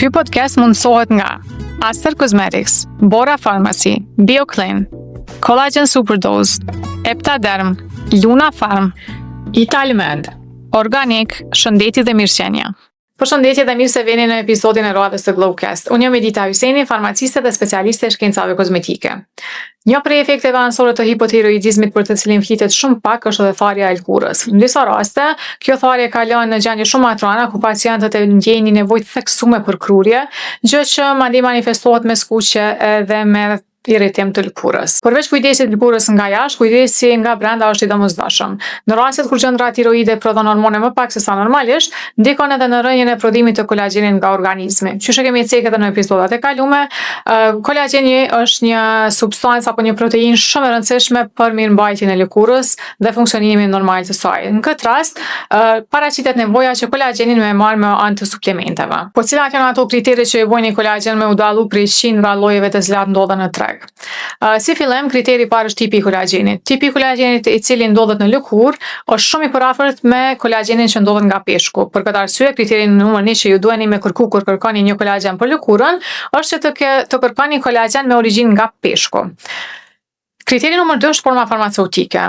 Ky podcast mundësohet nga Aster Cosmetics, Bora Pharmacy, BioClean, Collagen Superdose, Eptaderm, Luna Farm, Italmed, Organic, Shëndeti dhe Mirëqenia. Përshëndetje dhe mirë se vini në episodin e radhës të Glowcast. Unë jam Edita Hyseni, farmaciste dhe specialiste e shkencave kozmetike. Një prej efekteve anësore të hipotiroidizmit për të cilin flitet shumë pak është edhe tharja e lëkurës. Në disa raste, kjo tharje kalon në gjendje shumë më të rënda ku pacientët e ndjejnë një nevojë të theksuar për krurje, gjë që mandej manifestohet me skuqje edhe me irritim të lëkurës. Përveç kujdesit të lëkurës nga jashtë, kujdesi nga brenda është i domosdoshëm. Në rastet kur gjëndra tiroide prodhon hormone më pak se sa normalisht, ndikon edhe në rënien e prodhimit të kolagjenit nga organizmi. Qysh e kemi cekë edhe në episodat e kalume, kolagjeni është një substancë apo një proteinë shumë e rëndësishme për mirëmbajtjen e lëkurës dhe funksionimin normal të saj. Në këtë rast, paraqitet nevoja që kolagjenin me e marrë me anë të suplementeve. Po cilat janë ato kritere që e bojnë një kolagjen me u dallu prej qindra llojeve të cilat ndodhen në treg? Si fillim, kriteri i parë është tipi i kolagjenit. Tipi i kolagjenit i cili ndodhet në lëkurë është shumë i përafërt me kolagjenin që ndodhet nga peshku. Për këtë arsye, kriteri numër 1 që ju duheni me kërku kur kërkoni një kolagjen për lëkurën është që të, ke, të kërkoni kolagjen me origjinë nga peshku. Kriteri numër 2 është forma farmaceutike.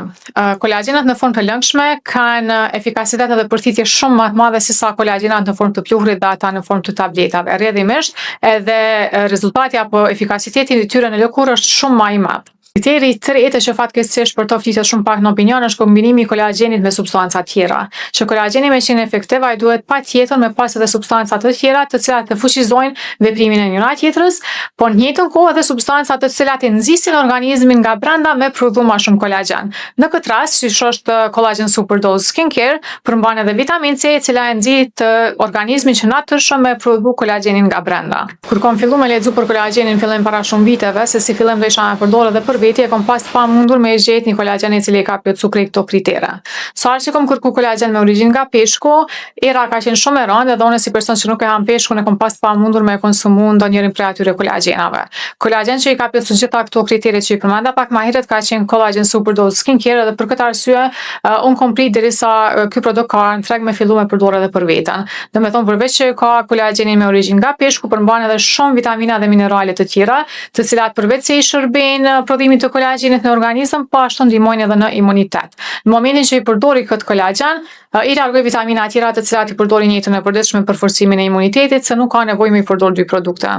Kolagjenat në formë të lëngshme kanë efikasitet edhe përthithje shumë më të madhe se sa kolagjenat në formë të pluhurit dhe ata në formë të tabletave. Rrjedhimisht, edhe rezultati apo efikasiteti i tyre në lëkurë është shumë më i madh. Kriteri i tretë që fatkeqësisht për to flitet shumë pak në opinion është kombinimi i kolagjenit me substanca tjera. Që kolagjeni me qenë efektiv, ai duhet patjetër me pas edhe substanca të tjera të cilat të fuqizojnë veprimin e njëra tjetrës, por në njëjtën kohë edhe substanca të cilat e nxisin organizmin nga brenda me prodhu ma shumë kolagjen. Në këtë rast, siç është Collagen Superdose Skincare, përmban edhe vitamin C, e cila e nxit organizmin që natyrshëm me prodhu kolagjenin nga brenda. Kur kom fillu me lexu për kolagjenin në fillim para shumë viteve, se si fillim do isha me përdor edhe për veti, e kom pas të pamundur me e gjet një kolagjen i cili i ka plotësu krejt këto kritere. Sa herë që kom kërku kolagjen me origjinë nga peshku, era ka qenë shumë e rëndë edhe unë si person që nuk e ham peshkun e kom pas të pamundur me e konsumu ndonjërin prej atyre kolagjenave. Kolagjen që i ka plotësu gjitha këto kritere që i përmenda pak ma herët ka qenë Collagen Superdose Skincare edhe për këtë arsye uh, unë kom prit derisa ky produkt ka ardhur në treg me fillu me përdor edhe për veten. Domethonë përveç që ka kolagjenin me origjinë nga peshku, përmban edhe shumë vitamina dhe minerale të tjera, të cilat përveç se i shërbejnë prodhimit të kolagjenit në organizëm, po ashtu ndihmojnë edhe në imunitet. Në momentin që i përdori këtë kolagjen, i largoj vitamina tjera të cilat i përdori në jetën e përditshme për forcimin e imunitetit, se nuk ka nevojë me i përdor dy produkte.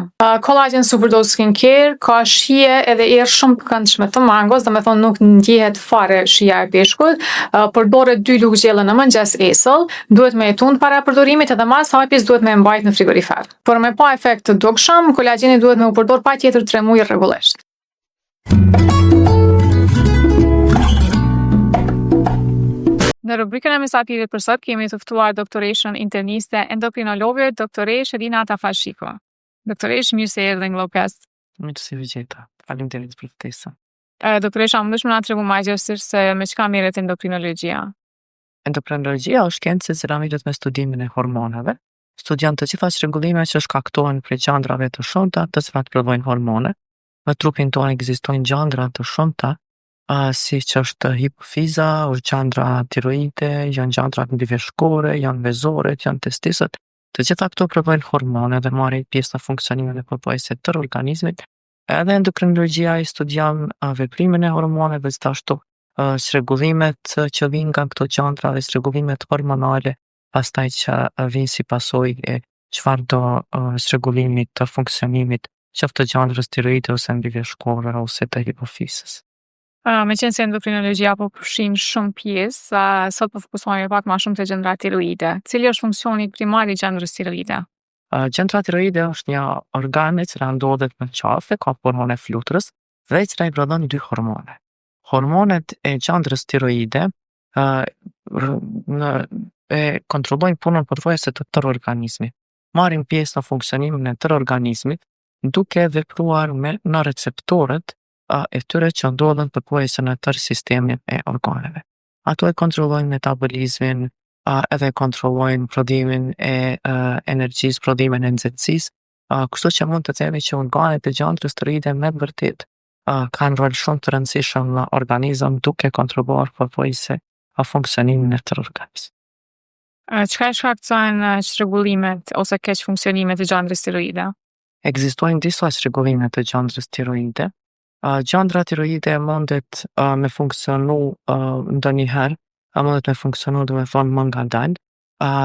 Collagen Superdose Skincare ka shije edhe erë shumë të këndshme të mangos, domethonë nuk ndjehet fare shija e peshkut. Përdoret dy lugë gjelle në mëngjes esëll, duhet me e tund para përdorimit edhe mas hapjes duhet me e mbajt në frigorifer. Për me pa efekt të dukshëm, kolagjeni duhet me u përdor patjetër 3 muaj rregullisht. Në rubrikën e mysafirit për sot kemi të ftuar doktoreshën interniste endokrinologe, doktoreshë Rina Tafashiku. Doktoreshë, mirë se erdhe në Glowcast. Mirë se ju gjeta. Faleminderit për ftesën. Doktoresha, mundesh me na tregu ma gjerësisht se me çka merret endokrinologjia? Endokrinologjia është shkencë e cila merret me studimin e hormoneve. Studion të gjitha çrregullimet që shkaktohen prej gjandrave të shumta, të cilat prodhojnë hormone. Në trupin tonë ekzistojnë gjandra të shumta, siç është hipofiza, është gjandra tiroide, janë gjandrat mbiveshkore, janë vezoret, janë testisët. Të gjitha këto prodhojnë hormone dhe marrin pjesë në funksionimin e pothuajse tërë organizmit. Edhe endokrinologjia i studion veprimin e hormoneve, gjithashtu çrregullimet që vijnë nga këto gjandra dhe çrregullimet hormonale, pastaj që vijnë si pasojë e çfarëdo çrregullimi të funksionimit qoftë të gjandrës tiroide ose mbiveshkore ose të hipofizës. Uh, meqenëse endokrinologjia po përfshin shumë pjesë, uh, sot po fokusohemi pak ma shumë te gjëndra tiroide. Cili është funksioni primar i gjëndrës tiroide? Uh, gjëndra tiroide është një organ e cila ndodhet në qafë, ka formën e fluturës dhe e cila i prodhon dy hormone. Hormonet e gjëndrës tiroide uh, në, e kontrollojnë punën pothuajse të tërë organizmit. Marrin pjesë në funksionimin e tërë organizmit, duke vepruar me në receptorët e tyre që ndodhen pothuajse në tërë sistemin e organeve. Ato e kontrollojnë metabolizmin, edhe kontrollojnë prodhimin e energjisë, prodhimin e nxehtësisë, kështu që mund të themi që organet e gjëndrës tiroide me të vërtetë kanë rol shumë të rëndësishëm në organizëm duke kontrolluar pothuajse funksionimin e tërë organizmit. Çka e shkaktojnë çrregullimet ose keqfunksionimet e gjandrës tiroide? Ekzistojnë disa çrregullime të gjandrës tiroide. Gjandra tiroide mundet me funksionu ndonjëherë, mundet me funksionu domethonë ma ngadalë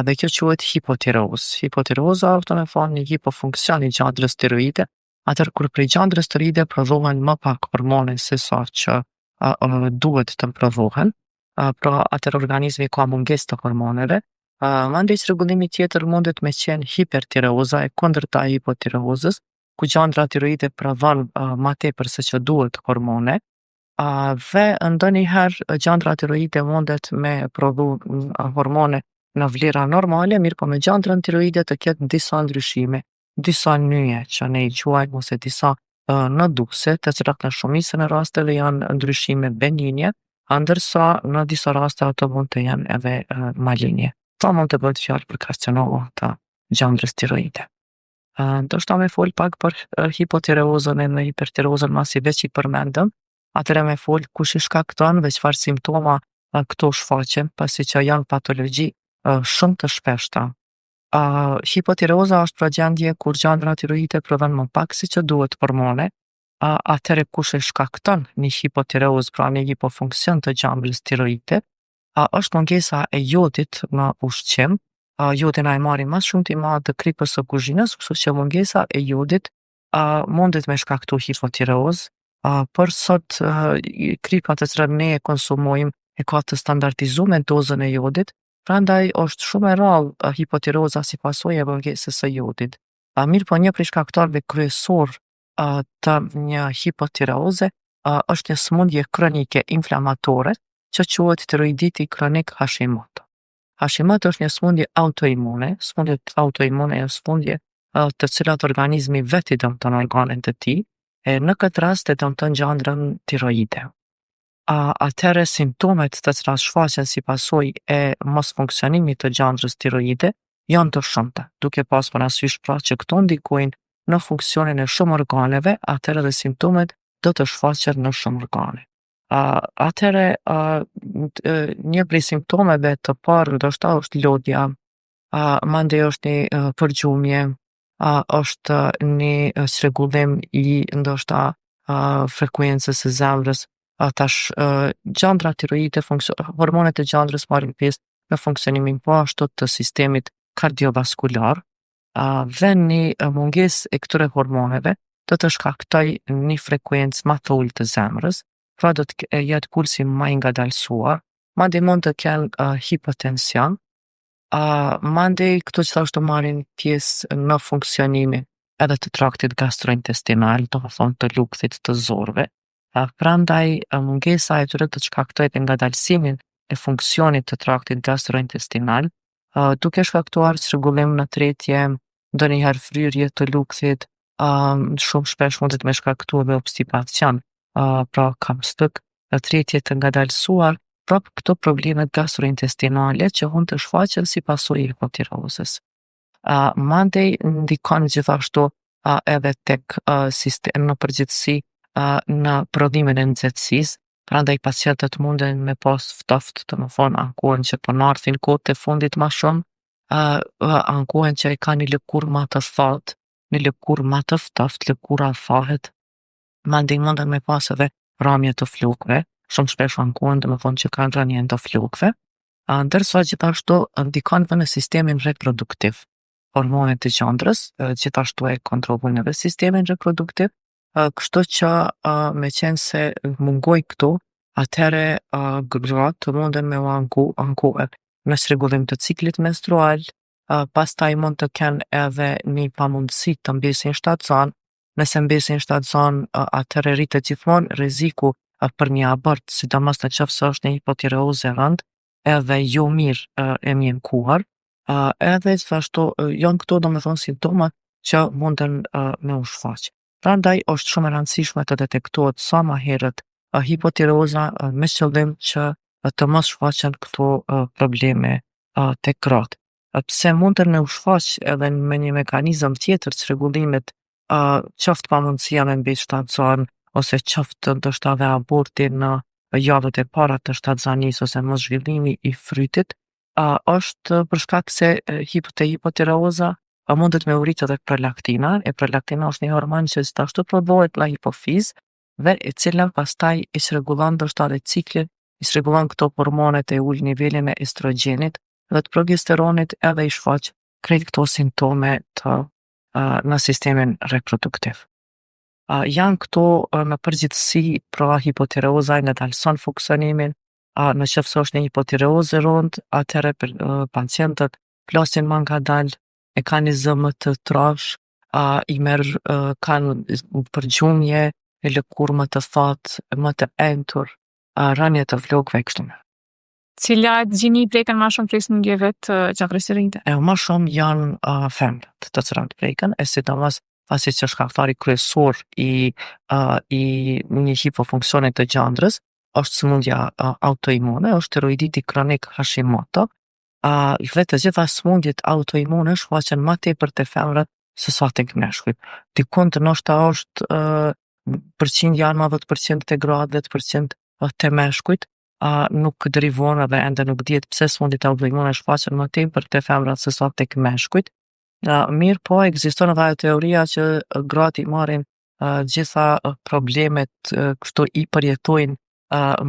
dhe kjo quhet hipotirozë. Hipotiroza është domethonë një hipofunksion i gjandrës tiroide, atëherë kur prej gjandrës tiroide prodhohen ma pak hormone se sa që duhet të prodhohen. Pra atëherë organizmi ka mungesë të hormoneve. Mandej çrregullimi tjetër mundet me qenë hipertiroza e kundërta e hipotirozës, ku gjandra tiroide prodhon ma tepër se që duhet hormone. Dhe ndonjëherë gjandra tiroide mundet me prodhu hormone në vlera normale, mirëpo me gjandrën tiroide të ketë disa ndryshime, disa nyje që ne i quajmë ose disa noduse, të cilat në shumicën e rasteve janë ndryshime beninje, a ndërsa në disa raste ato mund të jenë edhe malinje. Pra mund të bëhet fjalë për karcinoma të gjandrës tiroide. Ndoshta me fol pak për hipotirozën edhe hipertirozën masi veç i përmendëm, atëherë me fol kush i shkakton dhe çfarë simptoma këto shfaqen, pasi që janë patologji shumë të shpeshta. Hipotiroza është pra gjendje kur gjandra tiroide prodhon më pak se që duhet hormone, atëherë kush e shkakton një hipotirozë, pra një hipofunksion të gjandrës tiroide, është mungesa e jodit në ushqim. Jodin na e marrim ma s'shumti me anë të kripës së kuzhinës, kështu që mungesa e jodit mundet me shkaktu hipotirozë. Për sot kripa të cilën ne e konsumojmë e ka të standardizume dozën e jodit, prandaj është shumë e rrallë hipotiroza si pasojë e mungesës së jodit. Mirëpo një prej shkaktarëve kryesor të një hipotiroze është një sëmundje kronike inflamatore që quhet tiroiditi kronik Hashimoto. Hashimoto është një sëmundje autoimune, sëmundjet autoimune janë sëmundje të cilat organizmi vetë i dëmton organet e tij, e në këtë rast e dëmton gjandrën tiroide. Atëherë simptomet të cilat shfaqen si pasojë e mosfunksionimit të gjandrës tiroide janë të shumta, duke pas parasysh pra që këto ndikojnë në funksionin e shumë organeve, atëherë edhe simptomet do të shfaqen në shumë organe. Atëherë një prej simptomeve të parë ndoshta është lodhja, mandej është një përgjumje, është një çrregullim i ndoshta frekuencës së zemrës. Tash gjandra tiroide, hormonet e gjandrës marrin pjesë në funksionimin po ashtu të sistemit kardiovaskular, dhe një mungesë e këtyre hormoneve do të shkaktoj një frekuencë ma të ulët të zemrës, pra do të jetë pulsi ma i ngadalësuar, mandej mund të kenë hipotension, mandej këto gjithashtu marrin pjesë në funksionimin edhe të traktit gastrointestinal, do të thonë të lukthit të zorrëve. Prandaj mungesa e tyre do të shkaktojë edhe ngadalësimin e funksionit të traktit gastrointestinal, duke shkaktuar çrregullim në tretje, ndonjëherë fryrje të lukthit, shumë shpesh mundet me shkaktu edhe obstipacion, pra kapsllëk, tretje të ngadalësuar, prap këto probleme gastrointestinale që mund të shfaqen si pasojë e hipotirozës. Mandej ndikon gjithashtu edhe tek sistem në përgjithësi në prodhimin e nxehtësisë, prandaj pacientët munden me pas ftoft, domethonë ankohen që po narthin kohët e fundit ma shumë, ankohen që e kanë një lëkurë ma të thatë, një lëkurë ma të ftoft, lëkura thahet, mandej munden me pas edhe ramje të flokëve, shumë shpesh ankohen domethonë që kanë rënje të flokëve, ndërsa gjithashtu ndikon edhe në sistemin reproduktiv. Hormonet e gjandrës gjithashtu e kontrollojnë edhe sistemin reproduktiv, kështu që me qenë se mungojnë këto, atëherë gratë munden me u anku, ankohen në çrregullim të ciklit menstrual, pastaj mund të kenë edhe një pamundësi të mbesin shtatzan, nëse mbesin shtatzan, atëherë rritet gjithmonë rreziku për një abort, sidomos në qoftë se është një hipotirozë e rëndë, edhe jo mirë e mjekuar, edhe gjithashtu janë këto domethonë simptomat që munden me u shfaq. Prandaj është shumë e rëndësishme të detektohet sa ma herët hipotiroza me qëllim që të mos shfaqen këto probleme tek gratë. Pse munden me u shfaq edhe me një mekanizëm tjetër çrregullimet, qoftë pamundësia me mbet shtatzan ose qoftë ndoshta edhe aborti në javët e para të shtatzanisë ose mos zhvillimi i frytit. Uh, është për shkak se hip te hipotireoza a mundet me u rrit edhe prolaktina, e prolaktina është një hormon që gjithashtu prodhohet në hipofiz dhe e cila pastaj i çrregullon ndoshta edhe ciklin, i çrregullon këto hormonet e ul nivelin e estrogjenit dhe të progesteronit edhe i shfaq krejt këto simptome të në sistemin reproduktiv. Janë këto në përgjithësi, pra hipotireoza e ngadalëson funksionimin, në qoftë se është një hipotireozë e rëndë, atëherë pacientët flasin ma ngadalë, e kanë një zë më të trashë, i merr kanë përgjumje, e lëkurë më të thatë, më të enjtur, rënie të flokëve e kështu me. Cilat gjini preken ma shumë prej sëmundjeve të gjëndrës tiroide? E ma shumë janë uh, femrat të cilat preken, e sidomos pasi që shkaktari kryesor i uh, i një hipofunksioni të gjëndrës është sëmundja uh, autoimune, është tiroiditi kronik Hashimoto, uh, dhe të gjitha sëmundjet autoimune shfaqen ma tepër te femrat se sa tek meshkujt. Dikund ndoshta është uh, përqindja 90% te gratë, 10% te meshkujt, a nuk derivon edhe ende nuk dihet pse sëmundjet autoimune shfaqen më tepër te femrat se sa tek meshkujt. Mirë po, ekziston edhe ajo teoria që gratë i marrin gjitha problemet kështu i përjetojnë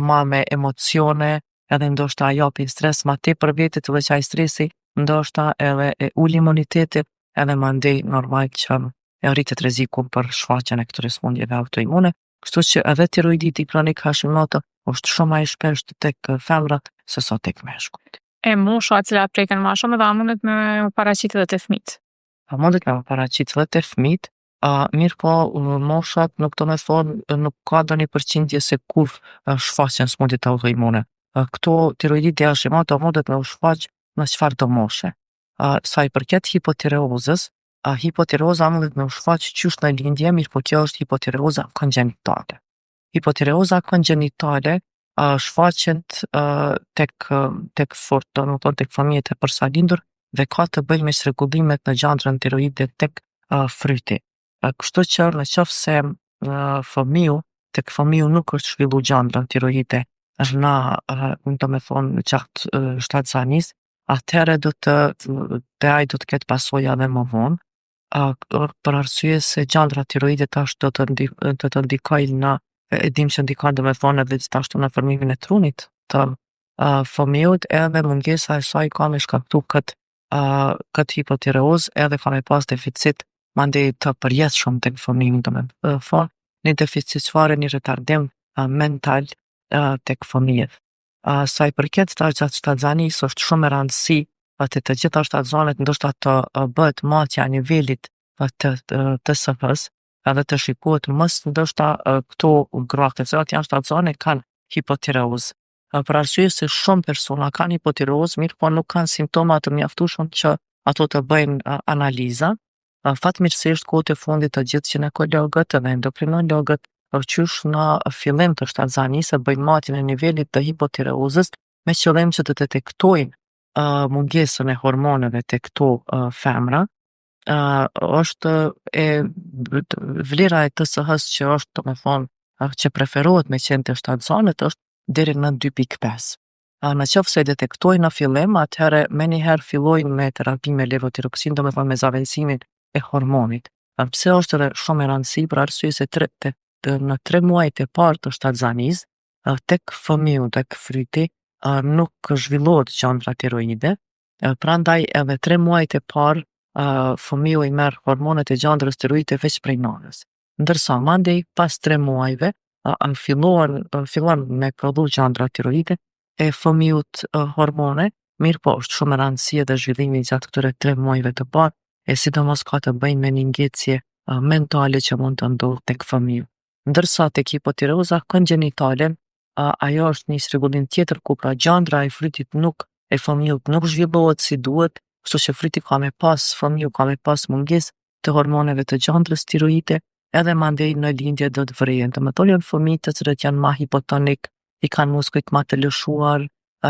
ma me emocione, edhe ndoshta japin stres ma tepër vetit dhe që ai stresi ndoshta edhe e ul imunitetin, edhe mandej normal që e rritet rreziku për shfaqjen e këtyre sëmundjeve autoimune. Kështu që edhe tiroiditi kronik Hashimoto është shumë ma i shpeshtë tek femrat se sa tek meshkujt. E moshat cilat preken ma shumë edhe a mundet me u paraqit edhe te fëmijët? A mundet me u paraqit edhe te fëmijët, a, mirë po moshat nuk do me thonë nuk ka ndonjë përqindje se kur shfaqen sëmundjet autoimune. Këto tiroiditi Hashimoto mundet me u shfaq në çfarëdo moshe. Sa i përket hipotireozës, hipotireoza mundet me u shfaq qysh në lindje, mirë po kjo është hipotireoza kongjenitale. Hipotireoza kongjenitale shfaqet tek tek fort, do me thonë tek fëmijët e porsalindur dhe ka të bëjë me çrregullimet në gjandrën tiroide tek fryti. Kështu që në qoftë se fëmiu, tek fëmiu nuk është zhvillu gjandra tiroide në, do me thonë, gjatë shtatzanisë, atëherë do të te ai do të ketë pasoja edhe më vonë, për arsye se gjandra tiroide tash do të ndi, do të ndikojë në e dim që ndikon do me thonë edhe gjithashtu në formimin e trunit të uh, fëmiut edhe mungesa e saj ka me shkaktu këtë uh, këtë hipotireozë edhe ka me pas deficit mandej të përjetshëm tek fëmiu, do me thonë një deficit çfarë një retardim uh, mental uh, tek fëmijët. Sa i përket tash gjatë shtatzanisë është shumë me rëndësi te të gjitha shtatzanet ndoshta të bëhet matja e nivelit të TSH-së edhe të shikohet mos ndoshta këto gra të cilat janë shtatzane kanë hipotireozë. Për arsye se shumë persona kanë hipotireozë, mirë po nuk kanë simptoma të mjaftueshëm që ato të bëjnë analiza. Fatmirësisht kohët e fundit të gjithë gjinekologët dhe endokrinologët qysh në fillim të shtatzanisë bëjnë matjen e nivelit të hipotireozës me qëllim që të detektojnë uh, mungesën e hormoneve te këto uh, femra. Uh, është e vlera e TSH-s që është, do me thonë, që preferohet me qenë te shtatzanet është deri në 2.5. Në qoftë se e detektojnë në fillim, atëherë menjëherë fillojnë me terapi me levotiroksin, do me thonë me zavendësimin e hormonit. Pse është edhe shumë e rëndësi për arsye se tre, te, të, në tre muajt e parë të shtatzanisë, tek fëmiu, tek fryti, nuk zhvillohet gjandra tiroide, prandaj edhe tre muajt e parë fëmiu i merr hormonet e gjandrës tiroide veç prej nanës. Ndërsa mandej pas tre muajve fillon fillon me prodhu gjandra tiroide e fëmiut hormone, mirë po është shumë e rëndësi edhe zhvillimi gjatë këtyre tre muajve të parë, e sidomos ka të bëjë me një ngecje mentale që mund të ndodhë tek fëmiu. Ndërsa tek hipotireoza kongjenitale, ajo është një çrregullim tjetër ku pra gjandra e frytit nuk e fëmiut nuk zhvillohet si duhet, kështu që fryti ka me pas, fëmiu ka me pas mungesë të hormoneve të gjandrës tiroide, edhe mandej në lindje do të vrehen. Do me thonë janë fëmijë të cilët janë ma hipotonik, i kanë muskujt ma të lëshuar,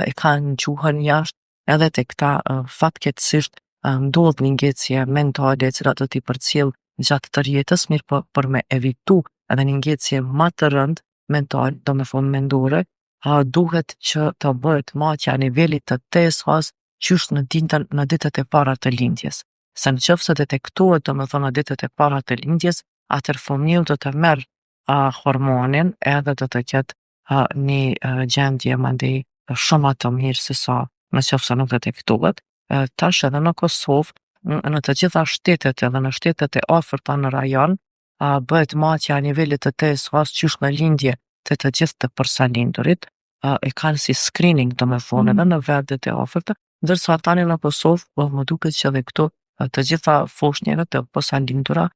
e kanë gjuhën jashtë, edhe te këta fatkeqësisht ndodh një ngecje mentale e cila do t'i përcjell gjatë tërë jetës, mirëpo për me evitu edhe një ngecje ma të rëndë mental, do me thonë mendore, duhet që të bëhet matja e nivelit të TSH-s. qysh në ditën në ditët e para të lindjes. Se në qoftë se detektohet, domethonë në ditët e para të lindjes, atëherë fëmiu do të merr uh, hormonin edhe do të ketë uh, një uh, gjendje mandej shumë ma të mirë se sa në qoftë se nuk detektohet. Uh, tash edhe në Kosovë, në të gjitha shtetet edhe në shtetet e afërta në rajon, uh, bëhet matja e nivelit të TSH-s qysh në lindje të të gjithë të porsalindurit, uh, e kanë si screening, domethonë, edhe në vendet e afërta, ndërsa tani në Kosovë, po më duket që edhe këtu të gjitha foshnjeve të porsalindura,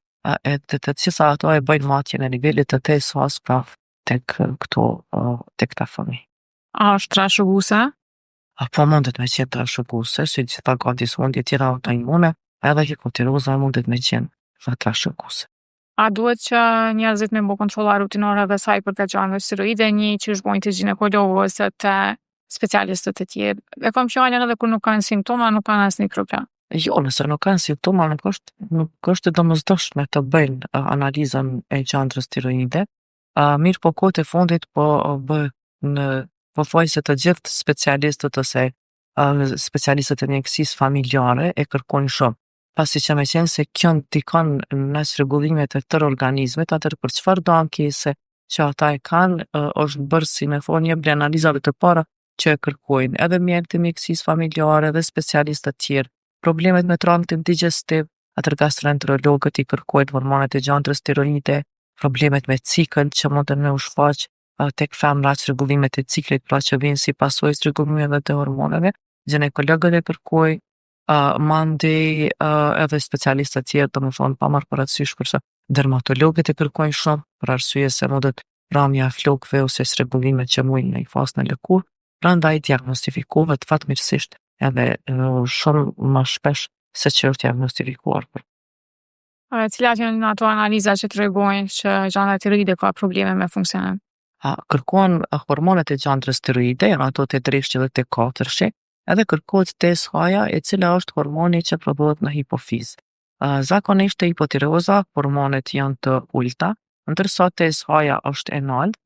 e të, të gjitha ato e bëjnë matjen e nivelit të TSH-s pra tek këto tek këta fëmijë. A është trashëguese? A po mundet me qenë trashëguese, si gjitha gati sëmundje tjera autoimune, edhe hipotiroza mundet me qenë trashëguese. A duhet që njerëzit me bo kontrolla rutinore dhe sa i përket gjendrës tiroide, një që është bojnë te gjinekologu ose te specialistët e tjerë? E kam fjalën edhe kur nuk kanë simptoma, nuk kanë asnjë problem. Jo, nëse nuk kanë simptoma, nuk është nuk është e domosdoshme të bëjnë analizën e gjendrës tiroide. Uh, mirë po kohët e fundit po bëhet në pothuajse të gjithë specialistët ose uh, specialistët e mjekësisë familjare e kërkojnë shumë. Pasi që me qenë se kjo ndikon në çrregullimet e tërë organizmit, atëherë për çfarë do ankese që ata e kanë, është bërë si me thonë një prej analizave të para që e kërkojnë edhe mjekët e mjekësisë familjare dhe specialistët tjerë. Problemet me traktin digestiv, atëherë gastroenterologët i kërkojnë hormonet e gjandrës tiroide, problemet me cikël që mundën me u shfaq tek femra, çrregullimet e ciklit, pra që vijnë si pasojë e çrregullimeve të hormoneve, gjinekologët e kërkojnë, uh, mandej uh, edhe specialistët tjerë, domethonë, pa marrë parasysh përse dermatologët e kërkojnë shumë, për arsye se mundet ramja e flokëve ose çrregullimet që mujnë me i pas në lëkurë, prandaj diagnostifikohet fatmirësisht edhe uh, shumë më shpesh se që është diagnostifikuar për. Cilat janë ato analiza që tregojnë që gjandra tiroide ka probleme me funksionim? A, kërkohen hormonet e gjandrës tiroide, janë ato T3 dhe T4, edhe kërkohet TSH-ja, e cila është hormoni që prodhohet në hipofizë. Zakonisht te hipotiroza hormonet janë të ulta, ndërsa TSH-ja është e naltë,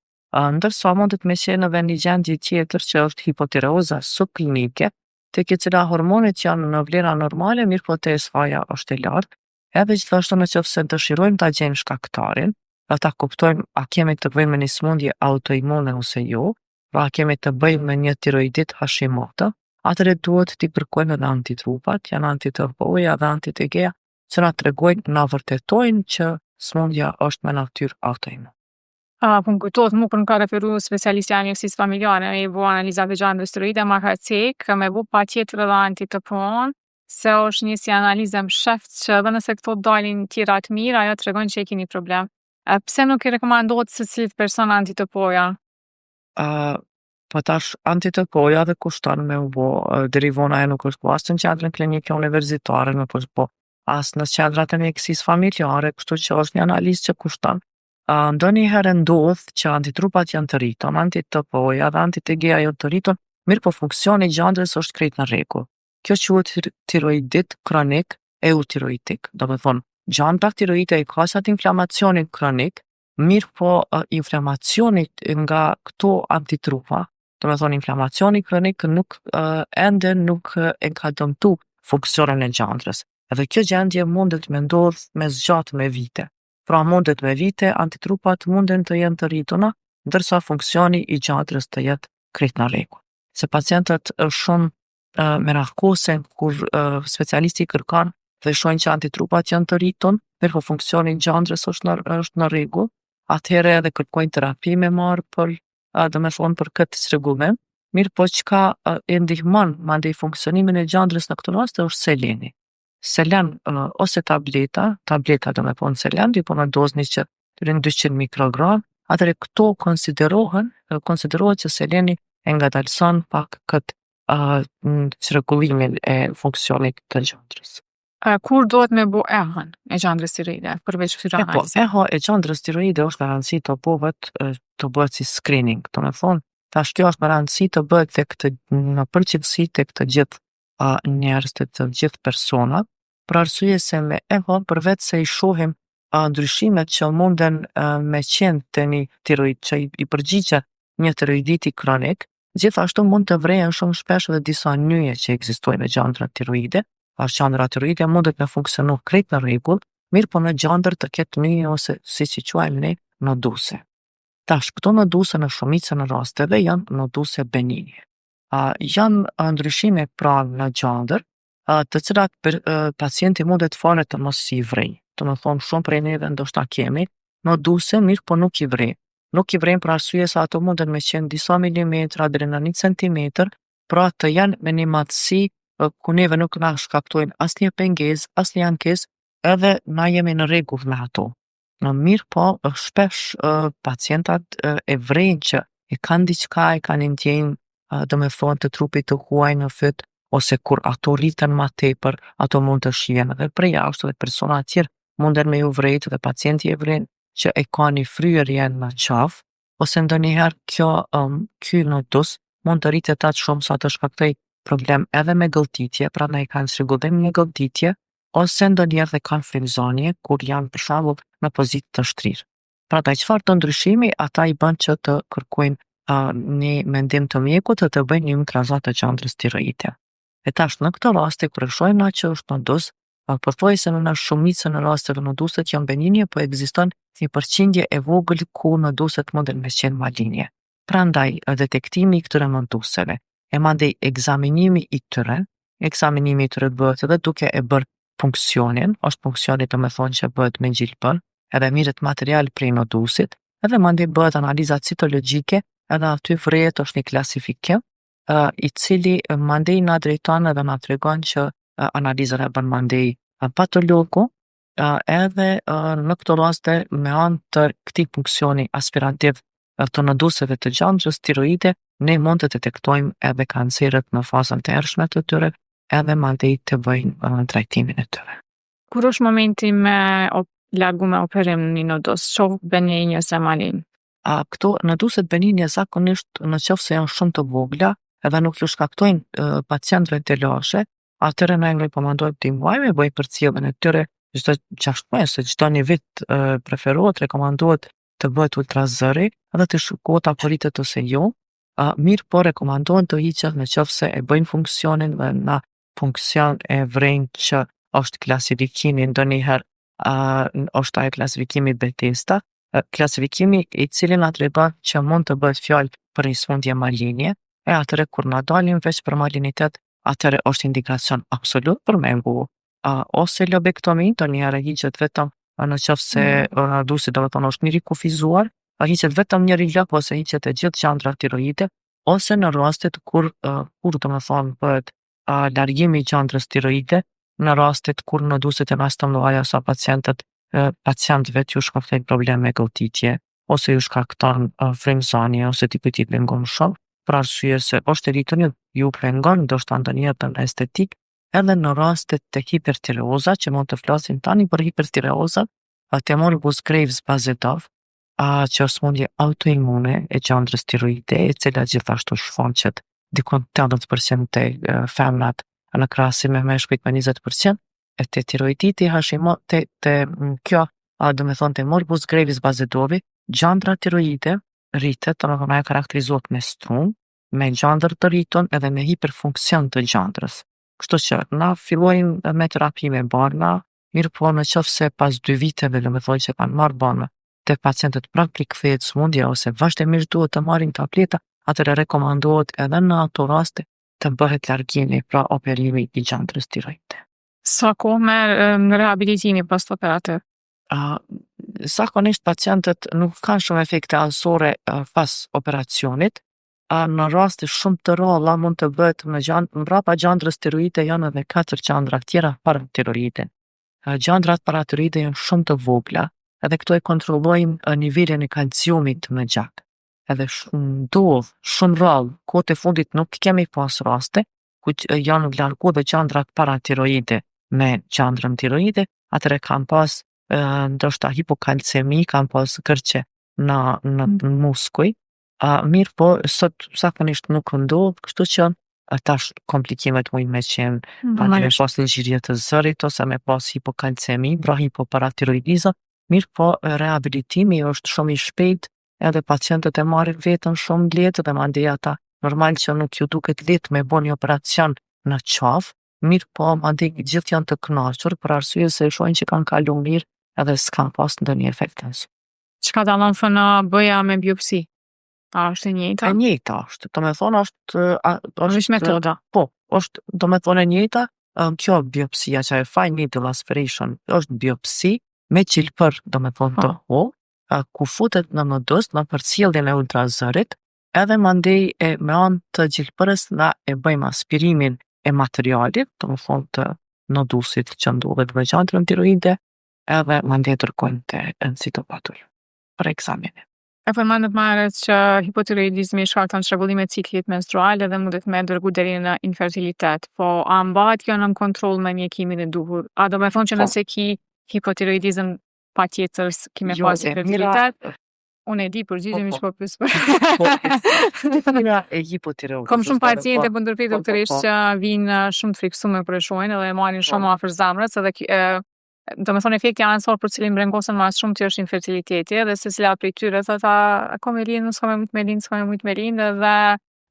ndërsa mundet me qenë edhe një gjendje tjetër që është hipotiroza subklinike, tek e cila hormonet janë në vlera normale, mirëpo TSH-ja është e lartë. Edhe gjithashtu në qoftë se dëshirojmë ta gjejmë shkaktarin, pra ta kuptojmë a kemi të bëjmë me një sëmundje autoimune ose jo, pra a kemi të bëjmë me një tiroidit Hashimoto, atëherë duhet t'i kërkojmë edhe antitrupat, janë anti-TPO-ja dhe anti-TG-ja, që na tregojnë, na vërtetojnë që sëmundja është me natyrë autoimune. A, po më kujtohet mu kur më ka referu specialistja e mjekësisë familjare me i bo analizat e gjandrës tiroide, ma ka cek me bo patjetër edhe anti-TPO-n, se është një si analizë e msheft që edhe nëse këto dalin tjerat mirë, ajo tregon që e keni problem. E pse nuk i rekomandohet secilit person anti-TPO-ja? Uh, po tash anti-TPO-ja dhe kushton me u bo, deri vonë ajo nuk është bo as në qendrën klinike universitare, nuk është bo as në qendrat e mjekësisë familjare, kështu që është një analizë që kushton. Uh, ndonjëherë ndodh që antitrupat janë të rritun, anti-TPO-ja dhe anti-TG-ja janë të rritun, mirë po funksioni i gjandrës është krejt në rregull. Kjo quhet tiroidit kronik eutiroidik, do me thonë, gjandra tiroide e ka atë inflamacionin kronik, mirë po inflamacioni nga këto antitrupa, do me thonë inflamacioni kronik nuk ende nuk e ka dëmtu funksionin e gjandrës. Edhe kjo gjendje mundet me ndodh me zgjatë me vite. Pra mundet me vite, antitrupat munden të jenë të rrituna, ndërsa funksioni i gjandrës të jetë krejt në rregull. Se pacientët shumë merakosen kur specialisti kërkon dhe shohin që antitrupat janë të rritun, mirë po funksioni i gjandrës është në është në rregull, atëherë edhe kërkojnë terapi me marrë për do me thonë për këtë çrregullim, mirë po çka e ndihmon mandej funksionimin e gjandrës në këtë rast është seleni. Selen ose tableta, tableta do me thonë selen, po në dozë 100 deri në 200 mikrogram, atëherë këto konsiderohen, konsiderohet që seleni e ngadalëson pak këtë çrregullimin e funksionit të gjandrës. Kur duhet me bo ehon e gjandrës tiroide, përveç këtyre E po, eho e gjandrës tiroide është me rëndësi të bëhet të bëhet si screening, do me thonë, tash kjo është me rëndësi të bëhet tek të në përgjithësi tek të gjithë uh, njerëz të të gjithë personat, për arsye se me eho përveç se i shohim uh, ndryshimet që munden uh, me qenë te një tiroid që i, i përgjigjet një tiroiditi kronik, Gjithashtu mund të vrehen shumë shpesh edhe disa nyje që ekzistojnë në gjandrat tiroide, pas gjandra tiroide mundet me funksionu krejt në rregull, mirë po në gjandër të ketë nyje ose siç i quajmë ne noduse. Tash këto noduse në shumicën e rasteve janë noduse beninje. A, janë ndryshime pra në gjandër, të cilat për, pacienti mundet fare të mos i vrej. Do me thonë shumë prej neve ndoshta kemi noduse, mirë po nuk i vrej. Nuk i vrejmë për arsye se ato munden me qenë disa milimetra deri në 1 centimetër, pra të janë me një madhësi ku neve nuk na shkaktojnë asnjë pengesë, asnjë ankesë, edhe na jemi në rregull me ato. Mirë po, shpesh pacientat e vrejnë që e kanë diçka, e kanë ndjenjë, do me thonë të trupit të huaj në fyt, ose kur ato rriten ma tepër, ato mund të shihen edhe prej jashtë dhe persona tjerë munden me ju vrejt dhe pacienti e vren që e ka një fryrje në qafë, ose ndonjëherë kjo um, ky nodus mund të rritet aq shumë sa të shkaktoj problem edhe me gëlltitje, prandaj kanë çrregullim në gëlltitje, ose ndonjëherë dhe kanë frymëzanie kur janë për shembull në pozitë të shtrirë. Prandaj çfarë do ndryshimi ata i bën që të kërkojnë uh, një mendim të mjekut dhe të bëjnë një ultrazon të gjandrës tiroide. E tash në këto raste kur e shohim na që është nodus, pothuajse në shumicën e rasteve noduset janë beninje, po ekziston një përqindje e vogël ku noduset munden me qenë malinje. Prandaj detektimi i këtyre noduseve e mandej ekzaminimi i tyre, ekzaminimi i tyre bëhet edhe duke e bërë punksionin, është punksioni do me thonë që bëhet me gjilpër, edhe mirret material prej nodusit, edhe mandej bëhet analiza citologjike, edhe aty vrehet është një klasifikim, uh, i cili mandej na drejton edhe na tregon që uh, analizën e bën mandej uh, patologu, uh, edhe uh, në këto raste me anë të këtij funksioni aspirativ të noduseve të gjandrës tiroide, ne mund të detektojmë edhe kanceret në fazën të hershme të tyre, edhe mandej të bëjmë uh, trajtimin e tyre. Kur është momenti me op largu me operim një nodus, qoftë beninj ose malinj? A këto noduset beninje zakonisht në qoftë se janë shumë të vogla edhe nuk ju shkaktojnë uh, pacientëve telashe, atëherë ne rekomandojmë të muaj me bëjë përcjelljen e tyre çdo 6 muaj ose çdo një vit uh, preferohet, rekomandohet të bëhet ultrazëri edhe të shikohet apo rritet ose jo. Uh, mirë po rekomandohen të hiqet në qoftë se e bëjnë funksionin dhe na funksion e vrejnë që është klasifikimi ndonjëherë uh, është ajo klasifikimi Bethesda, klasifikimi i cili na tregon që mund të bëhet fjalë për një sëmundje malinje, e atëherë kur na dalim veç për malinitet, atëherë është indikacion absolut për me ngu uh, ose lobektomi, ndonjëherë hiqet vetëm në qoftë se mm. nodusi do të thonë është mirë i kufizuar, a hiqet vetëm njëri lob ose hiqet e gjithë gjandra tiroide, ose në rastet kur uh, kur do të thonë bëhet uh, largimi i gjandrës tiroide, në rastet kur noduset janë aq të mëdha sa pacientët pacientëve ju shkaktojnë probleme me gëlltitje ose ju shkakton uh, frymëzanie ose dikujt i pengon shumë, për arsye se është e rritur ju pengon ndoshta ndonjëherë në estetik, edhe në rastet të hipertireoza, që mund të flasim tani për hipertireoza, te morbus Graves Basedow, a, që është sëmundje autoimune e gjandrës tiroide, e cila gjithashtu shfaqet dikun 80% te femrat në krahasim me meshkujt me 20%, e te tiroiditi Hashimoto, te, te kjo, a, do me thonë te morbus Graves Basedowi, gjandra tiroide rritet, do me thonë ajo karakterizohet me strum, me gjandër të rritun edhe me hiperfunksion të gjandrës. Kështu që na fillojmë me terapi me barna, mirë po në qoftë se pas dy viteve, do me thonë që kanë marrë barna, te pacientët prapë rikthehet sëmundja ose vazhdimisht duhet të marrin tableta, atëherë rekomandohet edhe në ato raste të bëhet largimi, pra operimi i gjandrës tiroide. Sa kohë merr në rehabilitimi post-operativ? Uh, zakonisht pacientët nuk kanë shumë efekte anësore uh, pas operacionit. Uh, në raste shumë të rralla mund të bëhet në gjand mbrapa gjandrës tiroide janë edhe katër gjandra tjera paratiroide. Uh, gjandrat paratiroide janë shumë të vogla, edhe këto e kontrollojnë uh, nivelin e kalciumit në gjak. Edhe ndodh shumë rrallë, kohët e fundit nuk kemi pas raste ku janë largu dhe gjandrat paratiroide me gjandrën tiroide, atëherë kanë pas ndoshta hipokalcemi, kanë pas kërqe në në mm. muskuj. Uh, mirë po, sot zakonisht nuk ndodh, kështu që tash komplikimet mujnë me qenë, mm, pa me pas ngjirje të zërit ose me pas hipokalcemi, pra hipoparatiroidizëm, mirë po rehabilitimi është shumë i shpejt, edhe pacientët e marrin veten shumë lehtë dhe mandej ata. Normal që nuk ju duket lehtë me bo një operacion në qafë, mirë po mandej gjithë janë të knaqur për arsye se e shohin që kanë kalu mirë edhe s'kanë pas ndonjë efekt anësor. Çka dallon FNB-ja me biopsi? A është e njëjta? E njëjta është, do me thonë është, a, Është është metoda. Po, është do me thonë e njëjta, ëm, kjo biopsia që ajo fine needle aspiration është biopsi me gjilpër, do me thonë të Po. hollë, a, ku futet në nodus në përcjelljen e ultrazërit, edhe mandej e me anë të gjilpërës na e bëjmë aspirimin e materialit, do me thonë të nodusit që ndodhet në gjandrën tiroide, edhe mandej e dërgojmë te në citopatolog për ekzaminim. E përmendët më herët që hipotiroidizmi shkakton çrregullime të ciklit menstrual edhe mundet me dërgu deri në infertilitet. Po a mbahet kjo nën kontroll me mjekimin e duhur? A do me thonë që Po. nëse ki hipotiroidizëm patjetër ki me Jo, pas e mira, infertilitet? Unë e di përgjigjen, Po, po pyes për. po, e mira e hipotiroidizmit. Kom shumë paciente po ndërprej po, po, doktorisht po. që vinë shumë të friksume për e shohin edhe e marrin shumë Po. afër zemrës edhe do me thonë efekti anësor për cilin brengosen ma shumë që është infertiliteti edhe secila prej tyre thot a kom me lind, s'kom me mujt me lind, s'kom me mujt me lind edhe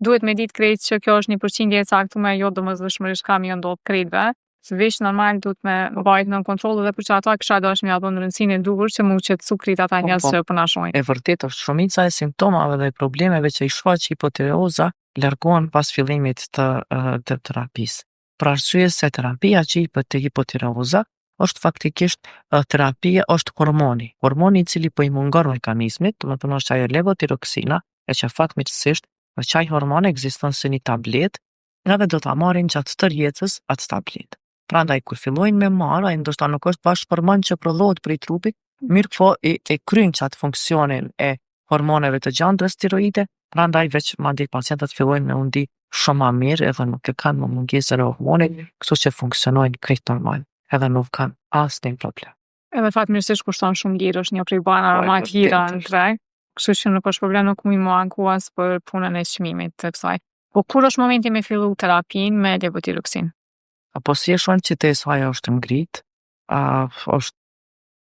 duhet me ditë krejt që kjo është një përqindje e caktuar jo domosdoshmërisht ka me ju ndodh krejtve. Veç normal duhet me mbajt nën kontroll edhe për që ata kisha dash me ja dhënë rëndësinë e duhur që mu qetësu krejt ata Po, njerëz po. që po na shohin. E vërtet është shumica e simptomave dhe problemeve që i shfaq hipotireoza largohen pas fillimit të, të terapisë. Për arsye se terapia që jepet te hipotireoza është faktikisht terapia është hormoni. Hormoni i cili po i mungon organizmit, do të thonë është ajo levotiroksina, e që fatmirësisht qaj hormon ekziston si një tablet, edhe do ta marrin gjatë tërë jetës atë tablet. Prandaj kur fillojnë me marr, ai ndoshta nuk është bash hormon që prodhohet prej trupit, mirë po e, e kryen qatë funksionin e hormoneve të gjandrës tiroide, prandaj veç mandej pacientët fillojnë me u ndi shumë ma mirë edhe nuk e kanë më mungesën e hormonit, kështu që funksionojnë krejt normal, edhe nuk kanë asnjë problem. Edhe fatmirësisht kushton shumë lirë, është një prej barnave Po, e ma të lira vërtet në treg. Kështu që nuk është problem, nuk muj mu anku as për punën e çmimit të kësaj. Po kur është momenti me fillu terapinë me levotiroksin? Apo si e shohim që TSH-ja është ngrit, a, është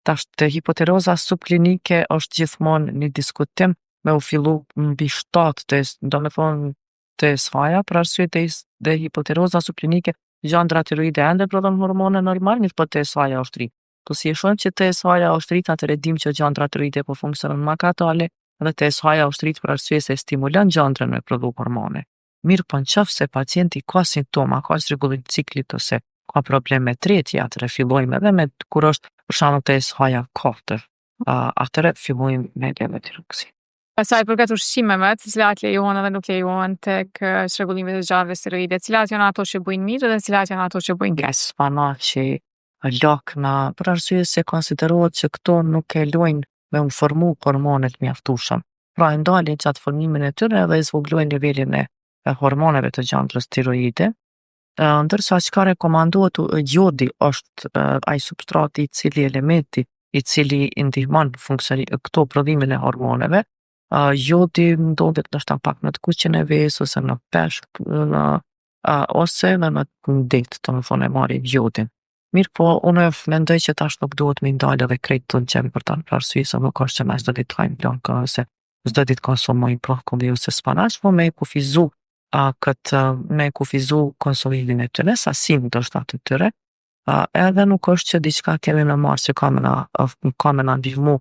tash te hipotiroza subklinike është gjithmonë një diskutim me u fillu mbi 7 të, do me thonë TSH-ja, për arsye të dhe hipotiroza subklinike gjandra tiroide ende prodhon hormone normal, mirë po TSH-ja është rrit. Po si e shohim që TSH-ja është rrit, atëherë dim që gjandra tiroide po funksionon ma kadale dhe TSH-ja është rrit për arsye se stimulon gjandrën me prodhu hormone. Mirë po në qoftë se pacienti ka simptoma, ka çrregullim ciklit ose ka problem me tretje, atëherë fillojmë edhe me kur është për shembull TSH-ja 4, uh, atëherë fillojmë me levotiroksin. Sa i përket ushqimeve, të cilat lejohen edhe nuk lejohen tek çrregullimet e gjandrës tiroide, cilat janë ato që bëjnë mirë dhe cilat janë ato që bëjnë keq? Spanaqi, lakna, për arsye se konsiderohet që këto nuk e lojnë me u formu hormonet mjaftueshëm. Pra e ndalin qatë formimin e tyre edhe e zvoglojnë nivelin e, e hormoneve të gjandrës tiroide. Ndërsa çka rekomandohet jodi është ai substrati i cili elementi i cili i ndihmon funksioni këto prodhimin e hormoneve. Jodi ndodhet ndoshta pak në të kuqen e vesë ose në peshk, në ose edhe në det, do me thonë e marrim jodin. Mirë po, unë mendoj që tash nuk duhet me ndalë edhe krejt të gjemërta, për arsye se nuk është që na çdo ditë hajmë lakë ose çdo ditë konsumojmë brokoli ose spanaq, po me e kufizu a, këtë me kufizu konsumimin e tyre, sasinë ndoshta të tyre, a, edhe nuk është që diçka kemi me marrë që ka me na, ka me na ndihmu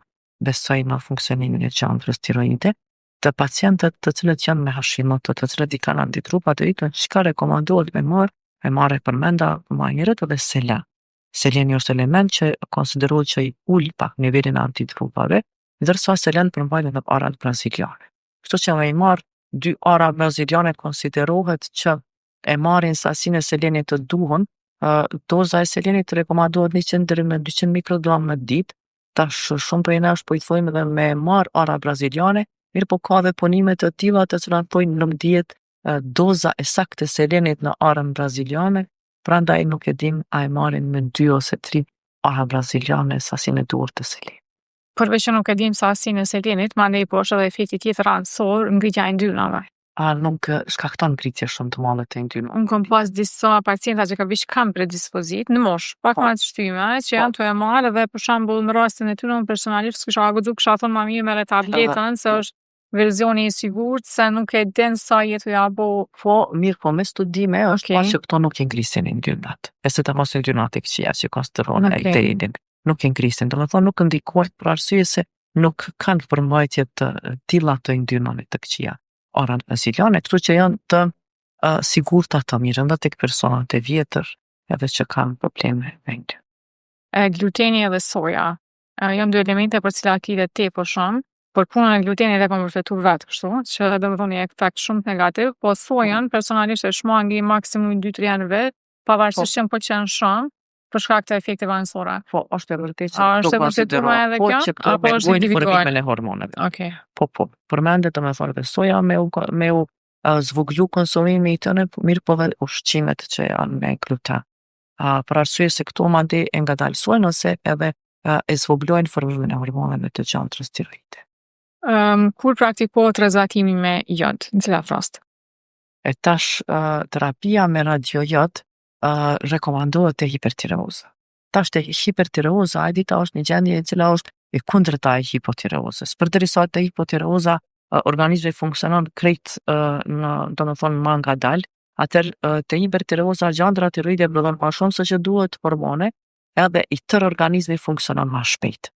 besoj në funksionimin e gjandrës tiroide. Të pacientët të cilët janë me Hashimoto, të cilët i kanë antitrupat e rritën, çka rekomandohet me marrë, me marrë e përmenda ma herët edhe selen. Seleni është element që konsiderohet që i ul pak nivelin e antitrupave, ndërsa selen përmbajnë edhe arat braziliane. Kështu që me i marr dy ara braziliane konsiderohet që e marrin sasinë e selenit të duhun, doza e selenit rekomandohet 100 deri në 200 mikrogram në ditë. Tash shumë prej nesh po i thojmë edhe me marr ara braziliane, mirë po ka edhe punime të tilla të cilat thojnë nuk dihet doza e saktë e selenit në arën braziliane, prandaj nuk e dim a e marrin me dy ose tri ara braziliane sasinë e duhur të selenit. Përveç që nuk e dim sasinë e selenit, mandej po është edhe efekti tjetër anësor, ngritja e yndyrnave. A nuk shkakton ngritje shumë të madhe të yndyrnave? Unë kom pas disa pacienta që ka veç kanë predispozit në mosh, pak Po. ma të shtyme, që Po. janë të e marrë dhe për shembull në rastin e tyre unë personalisht s'kisha guxu, kisha thonë ma mirë merre tabletën se është versioni i sigurt se nuk e din sa je tu ja bo. Po, mirë po, me studime është Okej. pa që këto nuk i ngrisin yndyrnat. E sidomos yndyrnat e këqija që konsiderohen Okej. LDL-in. Nuk i ngrisin, do të thonë nuk ndikojnë për arsye se nuk kanë përmbajtje të tilla të yndyrnave të këqija. Ora në kështu që janë të uh, sigurta të mirën dhe tek personat e vjetër edhe që kanë probleme me yndyrë. E, gluteni edhe soja. E, janë dy elemente për cilat lidhet tepër shumë, por punën e glutenit e kam vërtetu vetë kështu, që do me thonë një efekt shumë negativ, po sojën personalisht e shmangi maksimum 2-3 herë në vit, pavarësisht që më pëlqen shumë, për shkak të efekteve anësore. Po, është e vërtetë që A këto është e vërtetuar edhe po, kjo, që këto apo është mungojnë individual? formimin e hormoneve. Okej. Po, po, përmendet do me thonë edhe soja me u, me u uh, zvoglu konsumimi i tyre, po mirë po dhe ushqimet që janë me gluten. Uh, për arsye se këto mandej e ngadalësojnë ose edhe uh, e zvoglojnë formimin e hormoneve të gjandrës tiroide. Um, kur praktikohet rrezatimi me jod, në cilat rast? E tash uh, terapia me radiojod uh, rekomandohet te hipertireoza. Tash te hipertireoza, e dita është një gjendje e cila është e kundërta e hipotireozës. Përderisa te hipotireoza uh, organizmi funksionon krejt uh, në, do me thonë, ma ngadal, atër uh, te hipertireoza gjandra tiroide prodhon ma shumë se që duhet hormone, edhe i tërë organizmi funksionon ma shpejt.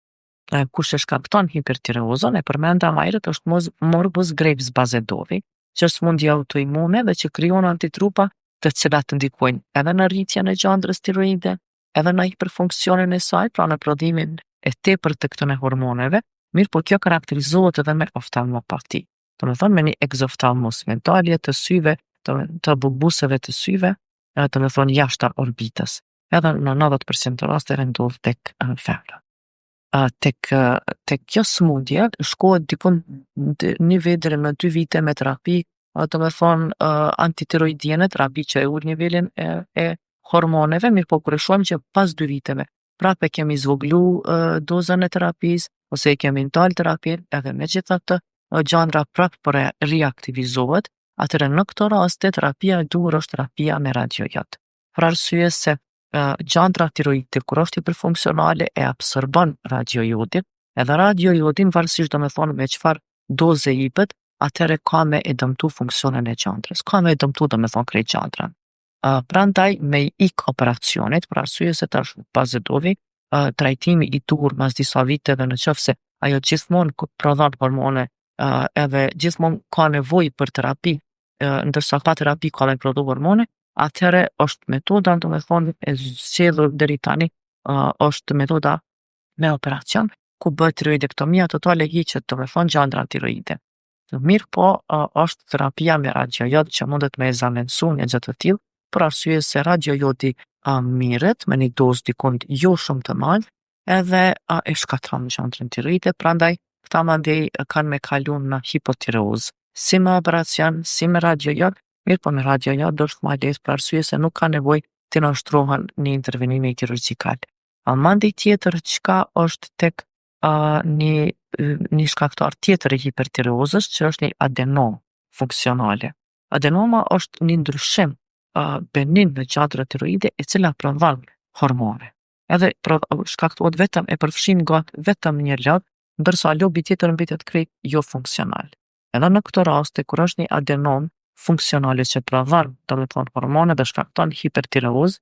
E, Kush e shkakton hipertireozën, e përmenda më herët është mos, morbus Graves Basedovi, që është sëmundje autoimune dhe që krijon antitrupa të cilat ndikojnë edhe në rritjen e gjandrës tiroide, edhe në hiperfunksionin e saj, pra në prodhimin e tepërt të këtyre hormoneve, mirë po kjo karakterizohet edhe me oftalmopati. Do me thonë me një exoftalmos, me dalje të syve, të, të bulbuseve të syve, edhe do me thonë jashtë orbitës. Edhe në 90% të rasteve ndodh tek uh, femra. Uh, tek uh, tek kjo sëmundje shkohet dikun një vit deri në dy vite me terapi, uh, do me thonë uh, antitiroidiene, terapi që e ul nivelin e, e hormoneve, mirë po kur e shohim që pas dy viteve prapë e kemi zvoglu uh, dozën e terapisë ose e kemi ndalë terapinë, edhe megjithatë uh, gjandra prapë po re- reaktivizohet, atëherë në këto raste terapia e duhur është terapia me radiojod. Për arsye se uh, gjandra tiroide kur është hiperfunksionale e absorbon radiojodin, edhe radiojodin varësisht do me thonë me çfarë doze jepet, atëherë ka me e dëmtu funksionin e gjandrës, ka me e dëmtu do me thonë krejt gjandrën. Uh, prandaj me i ik operacionit, për arsye se tash Basedovi, uh, trajtimi i duhur mas disa viteve në qoftë se ajo gjithmonë prodhon hormone uh, edhe gjithmonë ka nevojë për terapi, uh, ndërsa pa terapi ka me prodhu hormone, atëherë është metoda, do me thonë, e zgjedhur deri tani, uh, është metoda me operacion, ku bëhet tiroidektomia totale hiqet, do me thonë, gjandra tiroide. Mirë po, uh, është terapia me radiojod që mundet me e zavendësu një gjë të tillë, për arsye se radiojodi uh, mirret me një dozë dikund jo shumë të madh, edhe uh, e shkatërron gjandrën tiroide, prandaj këta mandej kanë me kalu në hipotireozë, si me operacion, si me radiojod, mirë po me radiojod është ma lehtë për arsye se nuk ka nevojë të nënshtrohen një intervenimi kirurgjikal. A mandej tjetër çka është tek uh, një një shkaktar tjetër i hipertireozës, që është një adenom funksionale. Adenoma është një ndryshim uh, benin në gjandrën tiroide e cila prodhon hormone. Edhe shkaktohet vetëm e përfshin gat vetëm një lob, ndërsa lobi tjetër mbetet krejt jo funksional. Edhe në këto raste kur është një adenom funksionale që prodhon, do me thonë hormone dhe shkakton hipertireozë,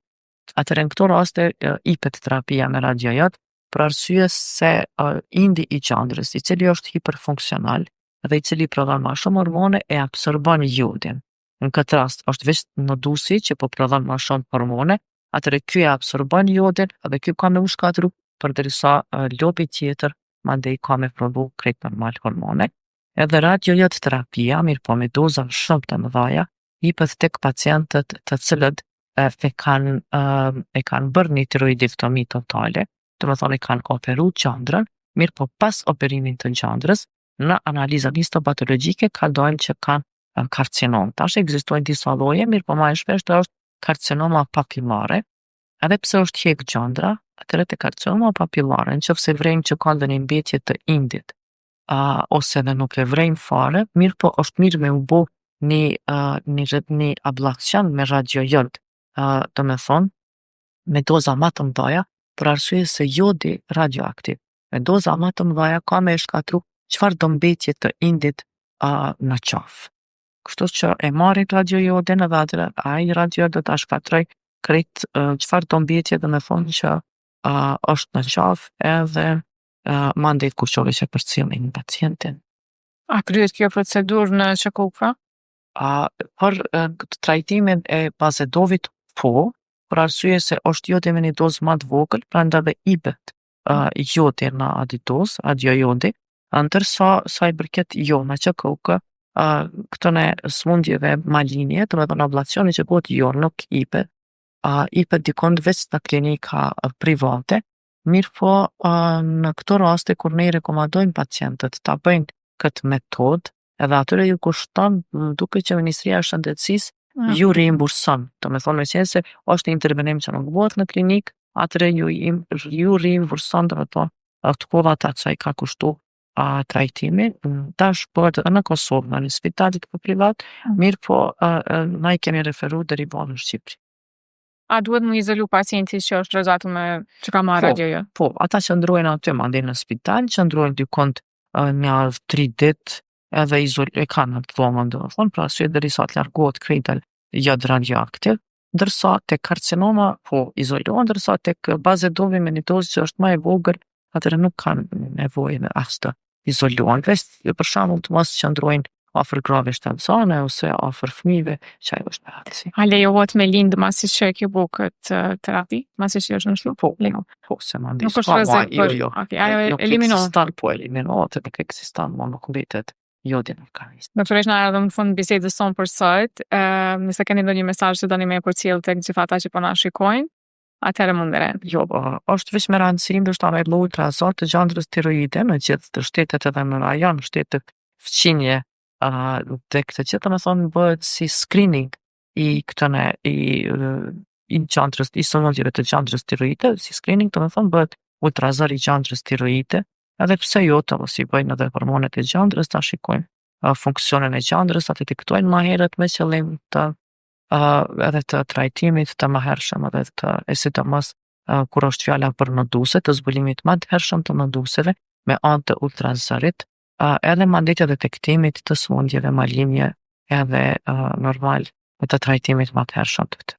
atëherë në këto raste e, ipet terapia me radiojod për arsye se uh, indi i gjandrës, i cili është hiperfunksional dhe i cili prodhon ma shumë hormone e absorbon jodin. Në këtë rast është veç nodusi që po prodhon ma shumë hormone, atëherë ky e absorbon jodin dhe ky ka me u shkatru, përderisa uh, lobi tjetër mandej ka me prodhu krejt normal hormone. Edhe radiojod terapia, mirë po me doza shumë të mëdha, jepet tek pacientët të cilët e, e kanë uh, e kanë bërë një tiroidektomi totale, do të thonë e kanë operu gjandrën, mirë po pas operimit të gjandrës, në analizën histopatologjike ka dalë që kanë uh, karcinom. Tash ekzistojnë disa lloje, mirë po më e shpeshtë është karcinoma papillare. Edhe pse është hjek gjandra, atëherë te karcinoma papillare, nëse vrejmë që ka ndonjë mbetje të indit, uh, ose edhe nuk e vrejmë fare, mirë po është mirë me u bo një, uh, një, një ablacion me radiojod, uh, do me thonë, me doza ma të mëdha, për arsye se jodi radioaktiv, me doza ma të mëdha ka me e shkatru çfarë do mbetje të indit. në qafë. Kështu që e marrin radiojodin edhe atëherë ai radiojod do ta shkatrroj krejt çfarëdo mbetje domethonë që është në qafë edhe mandej kuqovi që përcjellin pacientin. A kryhet kjo procedurë në QKUK? A, për trajtimin e Bazedovit, po, për arsye se është jodi me një dozë ma të vogël, prandaj dhe ipet jodi në atë dozë, radiojodi, ndërsa sa i përket jo, në QKUK, këtyne smundjeve malinje, domethonë ablacioni që bëhet jo, nuk ipet, ipet dikund veç në klinika private, mirëpo në këto raste kur ne i rekomandojmë pacientët ta bëjnë këtë metodë, edhe atyre ju kushton, më duket që Ministria e Shëndetësisë ju rimburson. Domethonë meqenëse është një intervenim që nuk bëhet në klinikë, atëherë ju ju rimburson, domethonë, të hollat atë që i ka kushtu a, trajtimi. Tash bëhet edhe në Kosovë, në një spital këtu privat, mirëpo a, a, na i kemi referu deri vonë në Shqipëri. A duhet mu izolu pacienti që është rrezatu me që ka marrë Po. radiojod? Po, ata qëndrojnë aty mandej në spital, qëndrojnë dikund një 3 ditë edhe izol e kanë atë dhomën domethonë, pra arsye derisa të largohet krejt jod radioaktiv, ndërsa tek karcinoma po izolohen, ndërsa tek Bazedovi me një dozë që është më e vogël, atëherë nuk kanë nevojë në as të izolohen. Veç për shembull të mos qëndrojnë afër grave shtatzane ose afër fëmijëve, që ajo është me rëndësi. A lejohet me lind masi që e ke bo këtë terapi, masi që është nënshtru? Po, Lejohet. po, se mandej Nuk është s'ka ma, rrezik jo, për... jo. Okej, ajo Nuk eliminohet. ekziston, po eliminohet, nuk ekziston, mo nuk mbetet jodi në organizëm. Doktoresh, na erdhëm në fund bisedës sonë për sot. Ë, nëse keni ndonjë mesazh që doni me e përcjell tek gjithë ata që po na shikojnë, atëherë mundeni. Jo, po, është veç me rëndësi ndoshta me bo ultrazon të gjandrës tiroide në gjithë të shtetet edhe në rajon, shtetet fqinje, tek të gjithë, domethonë bëhet si screening i këtyne i i gjandrës, i sëmundjeve të gjandrës tiroide, si screening, domethonë bëhet ultrazor i gjandrës tiroide, edhe pse jo të mos i bëjnë edhe hormonet e gjandrës, ta shikojnë funksionin e gjandrës, ta detektojnë ma herët me qëllim të edhe të trajtimit të mëhershëm edhe të e sidomos kur është fjala për noduse, të zbulimit më të hershëm të noduseve me anë të ultrazërit, edhe mandej të detektimit të sëmundjeve malinje edhe normal të trajtimit më të hershëm të tyre.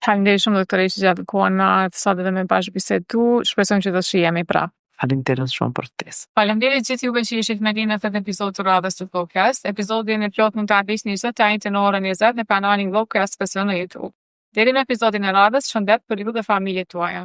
Faleminderit shumë doktore që gjatë kohën na sot edhe me bashkëbisedu. Shpresojmë që do të shihemi prapë. Faleminderit shumë për ftesë. Faleminderit gjithë juve që ishit me ne në këtë epizod të radhës të Globecast. Episodin e plot mund ta ndiqni çdo të enjte në orën 20 në kanalin Globecast PC në YouTube. Deri në episodin e radhës, shëndet për ju dhe familjet tuaja.